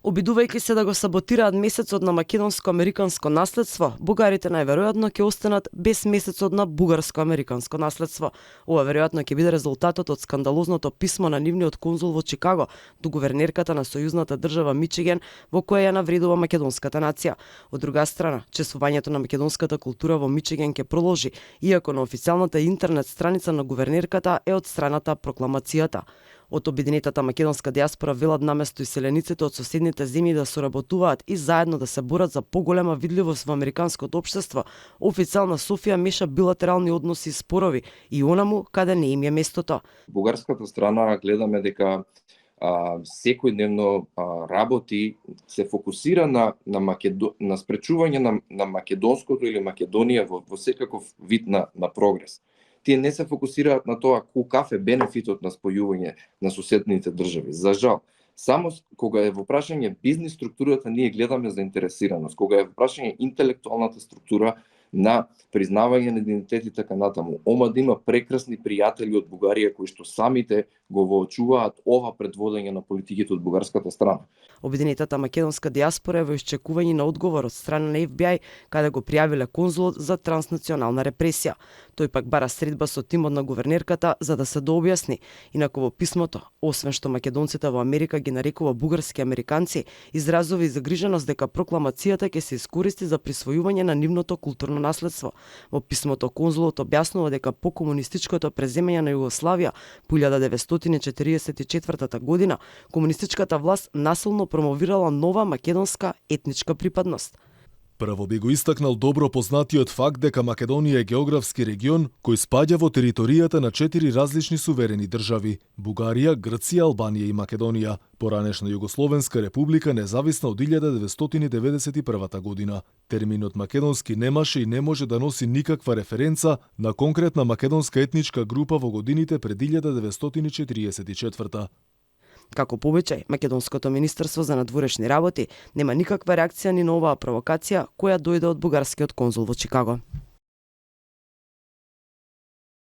Обидувајќи се да го саботираат месецот на македонско-американско наследство, бугарите најверојатно ќе останат без месецот на бугарско-американско наследство. Ова веројатно ќе биде резултатот од скандалозното писмо на нивниот конзул во Чикаго до гувернерката на сојузната држава Мичиген, во која ја навредува македонската нација. Од друга страна, чествувањето на македонската култура во Мичиген ќе продолжи, иако на официјалната интернет страница на гувернерката е одстраната прокламацијата. Од обединетата македонска диаспора велат наместо иселениците од соседните земји да соработуваат и заедно да се борат за поголема видливост во американското општество, официјална Софија меша билатерални односи и спорови и онаму каде не им е местото. Бугарската страна гледаме дека секојдневно работи, се фокусира на спречување на македонското или Македонија во секаков вид на прогрес. Тие не се фокусираат на тоа каков е бенефитот на спојување на соседните држави. За жал, само кога е во прашање бизнис структурата ние гледаме заинтересираност, кога е во прашање интелектуалната структура на признавање на идентитет и така натаму. Ома да има прекрасни пријатели од Бугарија кои што самите го воочуваат ова предводење на политиките од бугарската страна. Обединетата македонска диаспора е во исчекување на одговор од страна на FBI, каде го пријавиле конзулот за транснационална репресија. Тој пак бара средба со тимот на гувернерката за да се дообјасни. Инаку во писмото, освен што македонците во Америка ги нарекува бугарски американци, изразува и загриженост дека прокламацијата ќе се искористи за присвојување на нивното културно наследство. Во писмото конзулот објаснува дека по комунистичкото преземање на Југославија по 1944 година, комунистичката власт насилно промовирала нова македонска етничка припадност. Прво би го истакнал добро познатиот факт дека Македонија е географски регион кој спаѓа во територијата на 4 различни суверени држави – Бугарија, Грција, Албанија и Македонија, поранешна Југословенска република независна од 1991 година. Терминот македонски немаше и не може да носи никаква референца на конкретна македонска етничка група во годините пред 1944. Како повеќе, Македонското министерство за надворешни работи нема никаква реакција ни на оваа провокација која дојде од бугарскиот конзул во Чикаго.